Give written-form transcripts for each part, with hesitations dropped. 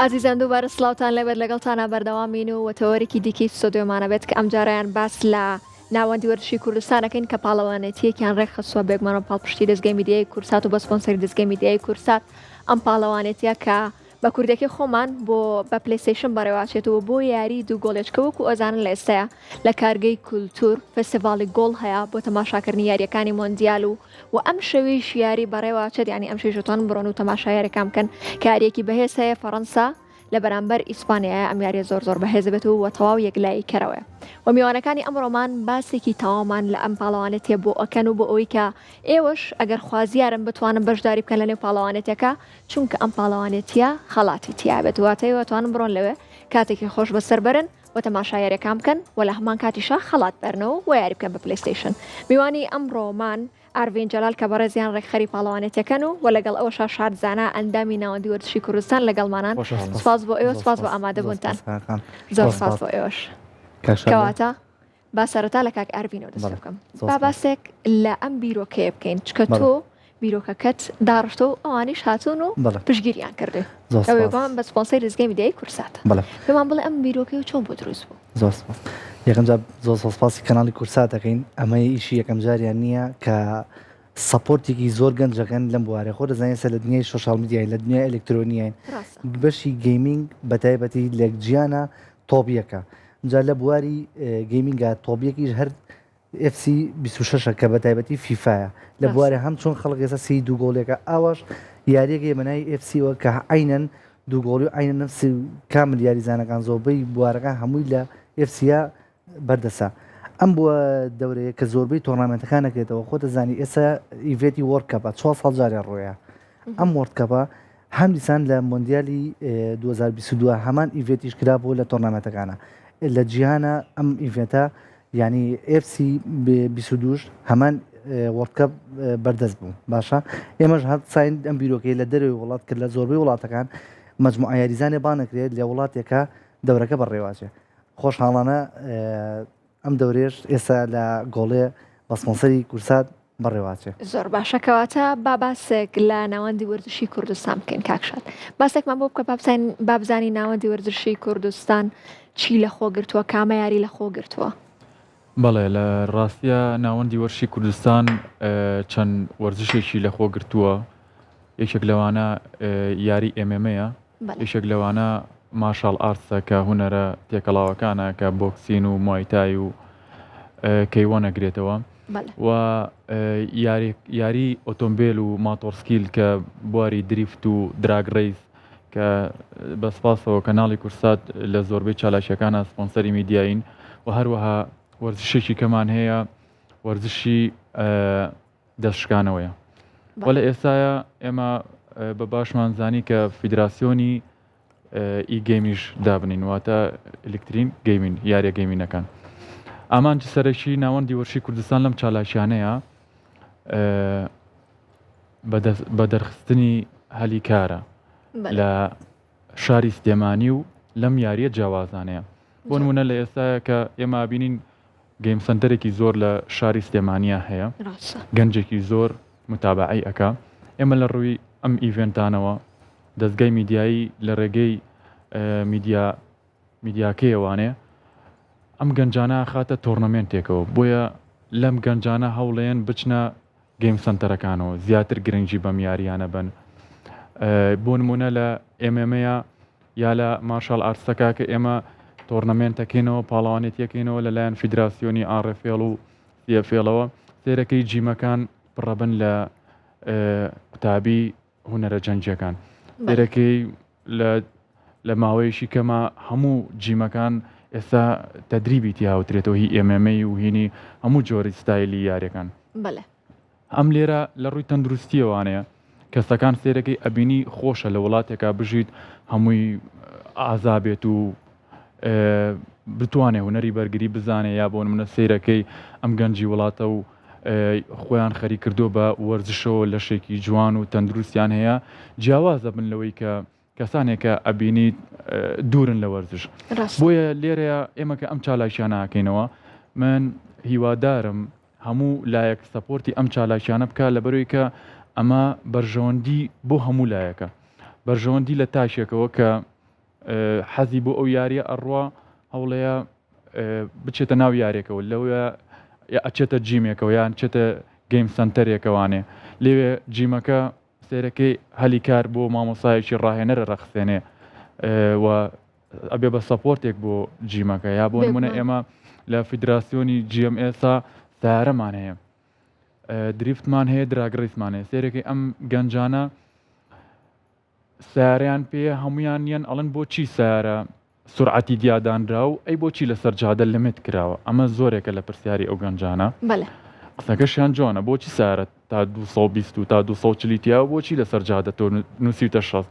ئازیزان دووبارە سڵاوتان لێبێت لەگەڵتانا بەردەوامین و وە تەوەرێکی دیکەی ستۆدیۆمانە بێت کە ئەمجارەیان باس لە ناوەندی وەرزشی کوردستان ئەکەین کە پاڵەوانێتیەکیان ڕێکخستووە بێگومان بە پاڵپشتی دەزگای میدیایی کوردسات و بە سپۆنسەری دەزگای میدیایی کوردسات ئەم پاڵەوانێتیە کە بە کوردەکەی خۆمان بۆ بە پلەیستەیشن بەڕێوەئەچێت و بۆ یاری دوو گۆڵێچ کە وەکو ئەزانن لە ئێستایا لە کارگەی کولتور فێستیڤاڵی گۆڵ هەیە بۆ تەماشاکردنی یاریەکانی مۆندیال و و ئەم شەویش یاری بەڕێوەئەچێت یانی ئەم شەویش ئەتوانن بڕۆن و تەماشای یاریەکان بکەن کە یاریەکی بەهێز هەیە فەڕەنسا لە بەرامبەر ئیسپانیایە ئەم یاریە زۆر زۆر بەهێز دەبێت و تەواو یەکلایی کەرەوەیە و میوانەکانی ئەمڕۆمان باسێکی تەواومان لە ئەم پاڵەوانێتیە بۆ ئەکەن و بۆ ئەوەی کە ئێوەش ئەگەر خوازیارن بتوانن بەشداری بکەن لە نێو پاڵەوانێتیەکە چونکە ئەم پاڵەوانێتیە خەڵاتی تیابێت واتە ئێوە توانن بڕۆن لەوێ کاتێکی خۆش بەسەر بەرن و تەماشا یاریەکان بکەن و لە هەمان کاتیشا خەڵات بەرنەوە و یاری بکەن بە پلەیستەیشن میوانی ئەمڕۆمان ئارڤین جەلال کە بەڕێزیان ڕێکخەری پاڵەوانێتیەکەن و وە لەگەڵ ئەوەشا شاد زانا ئەندامی ناوەندی وەرزشی کوردستان لەگەڵمانان سوپاس بۆ ئێوە سوپاس بۆ ئامادەبوونتان زۆر سوپاس بۆ ئێوەش کەواتە با سەرەتا لە کاک ئارڤینەوە دەست پێ بکەم با باسێک لە ئەم بیرۆکەیە بکەین چکە تۆ بیرۆکەکەت داڕشتە و ئەوانیش هاتوون و پشگیریان کردووی بە سپۆنسەری دەزگای میدیایی کورساتە پێمان بڵێ ئەم بیرۆکەی و چۆن بۆ دروست بوو؟ زۆر سپاس یەکەم جار زۆر زۆر سپاسی کەناڵی کورسات دەکەین ئەمە ئیشی یەکەم جاریان نییە کە سەپۆرتێکی زۆر گەنجەکەن لەم بوارە خۆ دەزانین سەر لە دنیای social media ین لە دنیای ئەلکترۆنیین بەشی gaming بە تایبەتی لە جیانە top یەکە جا لە بواری gaming ا top یەکیش هەر FC 26 کە بە تایبەتی فیفایە لە بوارە هەم چۆن خەڵک ئێستا سی دوو گۆڵێکە ئاواش یاریەکەی بەناوی FC وە کە عینەن دوو گۆڵی و عینە نفسی کامل یاریزانەکان زۆربەی بوارەکان هەمووی لە FC ە بەردەسە ئەم بووە دەورەیە کە زۆربەی tournament ەکان نەکرێتەوە خۆ دەزانی ئێستا event ی World Cup ە چوار ساڵ جارێ ڕۆیە ئەم World Cup ە هەم دیسان لە مۆندیالی 2022 هەمان event یش کرا بۆ لە tournament ەکانە لە جیهانە ئەم event ە یانی FC 22 هەمان World Cup بەردەست بوو باشە ئێمەش هەڵساین ئەم بیرۆکەی لە دەرەوەی وڵات کرد لە زۆربەی وڵاتەکان مەجموعە یاریزانێ بانەکرێت لە وڵاتێکە دەورەکە بەڕێواچێ خۆشحاڵانە ئەم دەورێش ئێستا لە گۆڵێ بە سپۆنسەری کورسات بەڕێواچێ. زۆر باشە کەواتە با باسێک لە ناوەندی وەرزشی کوردستان بکەین کاک شاد باسێکمان بۆ بکە با بزانین ناوەندی وەرزشی کوردستان چی لە خۆ گرتووە کامە یاری لە خۆ گرتووە؟ بەڵێ لە ڕاستیا ناوەندی وەرزشی کوردستان چەند وەرزشێکی لە خۆ گرتووە یەکێک لەوانە یاری MMA یە یەکێک لەوانە martial arts ە کە هونەرە تێکەڵاوەکانە کە بۆکسین و موایتای و کەیوەن ئەگرێتەوە و یاری ئۆتۆمبیل و ماتۆرسکیل کە بواری drift و drag race کە بە سپاسەوە کەناڵی کورسات لە زۆربەی چالاکیەکانە سپۆنسەری میدیایین و هەروەها وەرزشێکی کەمان هەیە وەرزشی دەست شکانەوەیە وە لە ئێستایا ئێمە بە باشمان زانی کە فیدراسیۆنی e-game یش دابنین واتە ئەلکترین gaming یاریە gaming ەکان ئامانج سەرەکی ناوەندی وەرشی کوردستان لەم چالاکیانەیە بە دەرخستنی هەلی کارە لە شاری سلێمانی و لەم یاریە جیاوازانەیە بۆ نمونە لە ئێستاە کە ئێمە بینین game center ێکی زۆر لە شاری سلێمانیا هەیە گەنجێکی زۆر متابعەی ئەکا ئێمە لە ڕووی ئەم event انەوە دەستگای میدیایی لە ڕێگەی میدیا میدیاکەیەوانێ ئەم گەنجانە خاتە tournament ێکەوە بۆیە لەم گەنجانە هەوڵێن بچنە game center ەکانەوە زیاتر گرنگی بەم یاریانە بن بۆ نمونە لە MMA یە یا لە martial arts ەکە کە ئێمە tournament ەکەینەوە پاڵەوانێتیەکەینەوە لەلایەن فیدراسیۆنی RFL و CFL ەوە سێرەکەی gym ەکان پڕەبن لە قوتابی هونەرە جەنگیەکان سێرەکەی لە لە ماوەیەکی کەمە هەموو gym ەکان ئێستا تەدریبی تیاوترێتەوە هی MMA و هینی هەموو جۆری ستایلی یاریەکان بەڵێ. ئەم لێرە لە ڕووی تەندروستیەوانەیە کەسەکان سێرەکەی ئەبینی خۆشە لە وڵاتێکا بژیت هەمووی ئازا بێت و بتوانێ هونەری بەرگری بزانێ یا بۆ نمونە سەیرەکەی ئەم گەنجی وڵاتە و خۆیان خەریک کردو بە وەرزشەوە لەشێکی جوان و تەندروستیان هەیە جیاوازە بن لەوەی کە کەسانێک کە ئەبینیت دوورن لە وەرزش بۆیە لێرەیە ئێمە کە ئەم چالاکیانە ئەکەینەوە من هیوادارم هەموو لایەک support ی ئەم چالاکیانە بکە لەبەرەوەی کە ئەمە بەرژەوەندی بۆ هەموو لایەکە بەرژەوەندی لە تاکێکەوە کە. حەزی بۆ ئەو یاریە ئەڕوا هەوڵەیە بچێتە ناو یارێکەوە لەوە ئەچێتە gym ێکەوە یان چێتە game center ێکەوانێ لێوێ gym ەکە سێرەکەی هەلی کار بۆ مامۆسایەکی ڕاهێنەرە ڕەخسێنێ و ئەبێ بە support ێک بۆ gym ەکە یا بۆ نمونە ئێمە لە فیدراسیۆنی GMS سیارەمان هەیە drift مان هەیە drag race مان هەیە سێرەکەی ئەم گەنجانە سیارەیان پێ هەمویان نیەن ئەڵن بۆچی سیارە سورعەتی تیا دانرا و ئەی بۆچی لەسەر جادە limit کراوە ئەمە زۆرێکە لە پرسیاری ئەو گەنجانە بەلێ. قسەکەشیان جوانە بۆچی سارە تا 220 و تا 240 تیا و بۆچی لەسەر جادە تۆ نووسیوتە 60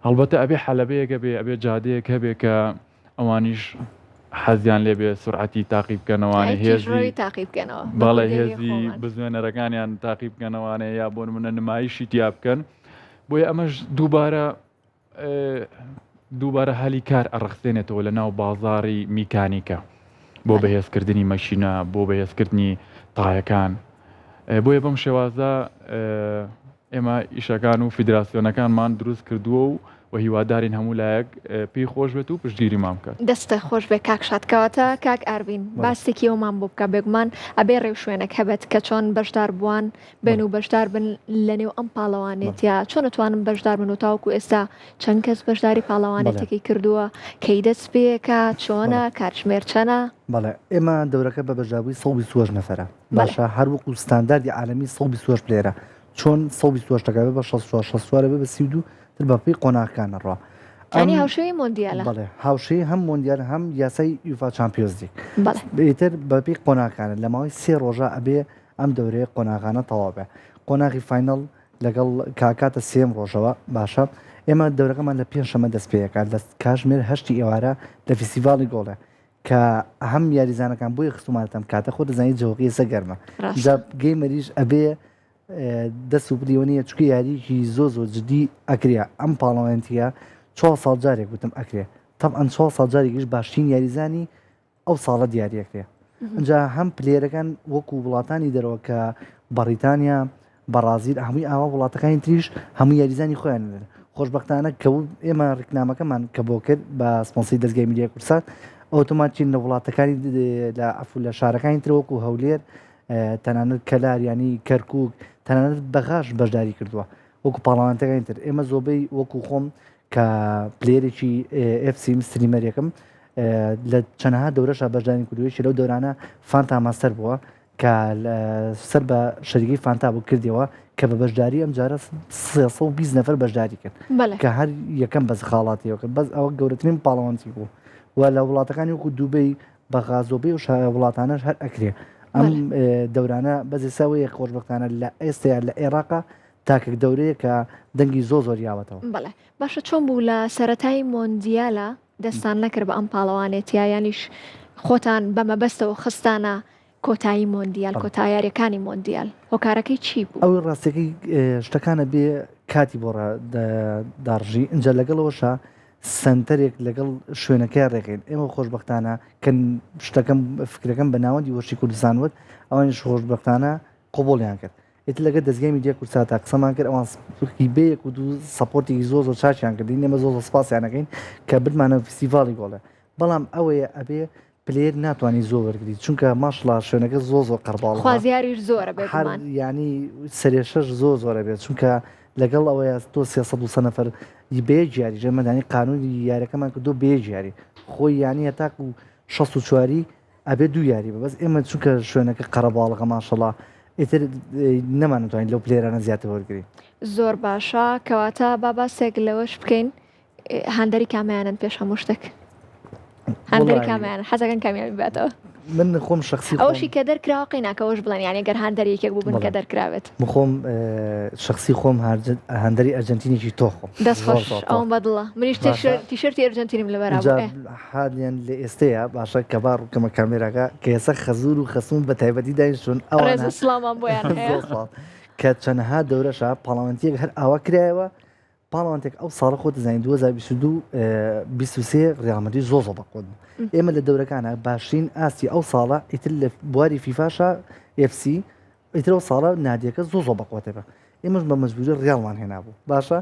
هەڵبەتە ئەبێ حەلەبەیەک هەبێ ئەبێ جادەیەک هەبێ کە ئەوانیش حەزیان لێ بێ سورعەتی تاقی بکەنەوانێ ئەی هێزی تیژڕەوی تاقی بکەنەوە بە بەڵێ مۆدێلی هێزی خۆمان. بزوێنەرەکانیان تاقی بکەنەوانێ یا بۆ نمونە نمایشی تیا بکەن بۆیە ئەمەش دووبارە دووبارە هەلی کار ئەڕەخسێنێتەوە لە ناو بازاڕی میکانیکە بۆ بەهێزکردنی مەشینە بۆ بەهێزکردنی تایەکان بۆیە بەم شێوازە ئێمە ئیشەکان و فیدراسیۆنەکانمان دروست کردووە و و هیوادارین هەموو لایەک پێی خۆش بێت و پشتگیریمان بکات. دەستت خۆش بێ کاک شاد کەواتە کاک ئاروین باسێکی ئەومان بۆ بکە بێگومان ئەبێ ڕێوشوێنێک هەبێت کە چۆن بەشداربووان بێن و بەشدار بن لە نێو ئەم پاڵەوانێتیە چۆن ئەتوانن بەشدار بن و تاوەکو ئێستا چەند کەس بەشداری پاڵەوانێتەکەی کردووە کەی دەست پێکا چۆنە کاتژمێر چەنە؟ بەڵێ ئێمە دەورەکە بە بەشداربووی 128 نەفەرە باشە هەر وەکو ستانداردی عالەمی 128 player ە چۆن 128 ەکە بێ بە 64 64 بێ بە 32 تر بە پێی قۆناغەکان ئەڕوا یانی هاوشێوەی مۆندیالە بەڵێ هاوشێوەی هەم مۆندیال هەم یاسای یوفا چامپیۆنز لیگ بەڵێ ئیتر بە پێی قۆناغەکانە لە ماوەی سێ ڕۆژە ئەبێ ئەم دەورەیە قۆناغانە تەواو بێ قۆناغی final لەگەڵ کاکاتە سێم ڕۆژەوە باشە ئێمە دەورەکەمان لە پێنجشەمە دەست پێەکات لە کاژمێر هەشتی ئێوارە لە فیستیڤاڵی گۆڵێ کە هەم یاریزانەکان بۆی خستومانەتەم کاتە خۆ دەزانی جەوەکەی ئێستا گەرمە جا gamer یش ئەبێ دەست و پلیوە نیە چونکە یاریکی زۆ زۆر جدی ئەکرێ ئەم پاڵەوانێتیە چوار ساڵ جارێک وتم ئەکرێ تەبعەن چوار ساڵ جارێکیش باشترین یاریزانی ئەو ساڵە دیاریەکرێ ئینجا هەم player ەکان وەکو وڵاتانی دەرەوە کە بەڕیتانیا بەڕازیل هەمووی ئاوا وڵاتەکانی تریش هەموو یاریزانی خۆیان دەدەن خۆشببختانە کە ئێمە ڕیکلامەکەمان کە بۆ کرد بە سپۆنسەری دەستگای میدیای کوردسات ئۆتۆماتین لە وڵاتەکانی لە عەفو لە شارەکانی تر وەکو هەولێر تەنانەت کەلار ینی کەرکک تەنانەت بەغاش بەشداری کردووە وەکو پاڵەوانەکانی تر ئێمە زۆبەی وەکو خۆم کە player ێکی FC streamer ێکم لە چەنەها دەورەشا بەشداری کردووە یەکێ لەو دەورانە فانتا ماستەر بووە کە سەر بە شەریکەی فانتا بوو کردیەوە کە بە بەشداری ئەم جارە 320 نەفەر بەشداری کرد کە هەر یەکەم بەس خاڵاتیەوە کرد بەس ئەوە گەورەترین پاڵەوانتی بوو و لە وڵاتەکانی وەکو دوبەی بەغا زۆبەی و وڵاتانەش هەر ئەکرێ ئەم دەورانە بەس ئێستا خۆشبەختانە لە ئێستەیە لە عێراقا تاکە دەورەیە کە دەنگی زۆر زۆر یاوەتەوە. بەڵێ باشە چۆن بوو لە سەرەتای مۆندیالە دەستان نەکرد بە ئەم پاڵەوانێتیە یانیش خۆتان بە مەبەستەوە خستانە کۆتایی مۆندیال کۆتا یاریەکانی مۆندیال هۆکارەکەی چی بوو؟ ئەوەی ڕاستەکەی شتەکانە بێ کاتی بۆ داڕژی ئینجا لەگەڵەوەشە سەنتەرێک لەگەڵ شوێنەکەی ڕێکین ئێمە خۆشببختانە کە شتەکەم فکرەکەم بە ناوەندی وەرزشی کوردستان وت ئەوانیش خۆشببختانە قبوڵیان کرد ئیتر لەگەر دەزگای میدیای کوردساتا قسەمان کرد ئەوان بێ یەک و دوو support ێکی زۆر زۆر چاکیان کردین ئێمە زۆر زۆر سپاسیان ئەکەین کە بردمانە فیستیڤاڵی گۆڵێ بەڵام ئەوەیە ئەبێ player ناتوانانی زۆر وەرگری چونکە ماشڵا شوێنەکە زۆر زۆر قەرباڵ خوازیاریش زۆرە بێگومان ینی سەرێشەش زۆر زۆرە بێت چونکە لەگەڵ ئەوەیە تۆ 300 نەفەر بێ یاری ژێمەدانی قانونی یارەکەمان کردو بێ یاری خۆی یانی هەتاکو 64 ئەبێ دوو یاری بە بەس ئێمە چونکە شوێنەکە قەرەباڵغە ماشەڵا ئیتر نەمانتوانی لەو player انە زیاتر وەرگین. زۆر باشە کەواتە با باسێک لەوەش بکەین هاندەری کامیانن پێش هەموو شتێک هاندەری کامیان حەزەکەن کامیان بباتەوە من خۆم شخصی ئەوشی کە دەرکراوە قەیناکەوەش بڵێن یانە گەر هاندەری یەکێک بوو بن کە دەرکراوێت من خۆم شخصی خۆم هاندەری ئەرجنتینێکی تۆخۆم دەست خۆش ئەوم بەدڵە منیش تیشێرتی ئەرجنتینم لەبەرا حالیان لە ئێستەیە باشە کە با ڕووکەمە کامێراکە کە ئێستا خەزور و خەسوم بە تایبەتی دانیشتون ئەوانە ڕێز و سڵاومان بۆیان هەیە. کە چەنەها دەورەشە پاڵەوانتیەک هەر ئاوا کرایەوە پاڵەوانتێک ئەو ساڵە خۆت دەزانین 2022 23 ڕیال مەدرید زۆر زۆر بەقوەت بوو ئێمە لە دەورەکانە باشترین ئاستی ئەو ساڵە ئیتر لە بواری فیفاشا FC ئیتر ئەو ساڵە نادیەکە زۆر زۆر بەقوەتە بە ئێمەش بە مەجبوری ڕیاڵمان هێنابوو باشە.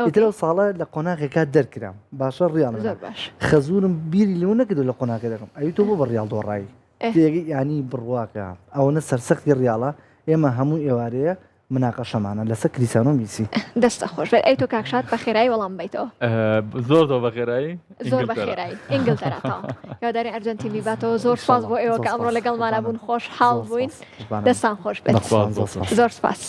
ئیتر ئەو ساڵە لە قۆناغێکا دەرکرام باشە ڕیاڵ زۆر باش خەزورم بیری لەوە نەکردو لە قۆناغێ دەکەم ئەوی تۆ بۆ بە ڕیاڵ دۆڕایی تێگەی ینی بڕواکە ئەوەنە سەرسەختی ڕیاڵە ئێمە هەموو ئێوارەیە مناقەشەمانە لەسەر کریسانۆ میسی. دەستە خۆش بێت ئەی تۆ کاک شاد بە خێرایی وەڵام بەیتەوە. زۆر زۆر بە خێرایی زۆر بە خێرایی ئینگلتەرا تەواو هیوادارین ئەرجەنتین بیباتەوە زۆر سپاس بۆ ئێوە کە ئەمڕۆ لەگەڵمانە بوون خۆشحاڵ بووین دەستان خۆش بێت زۆر سپاس.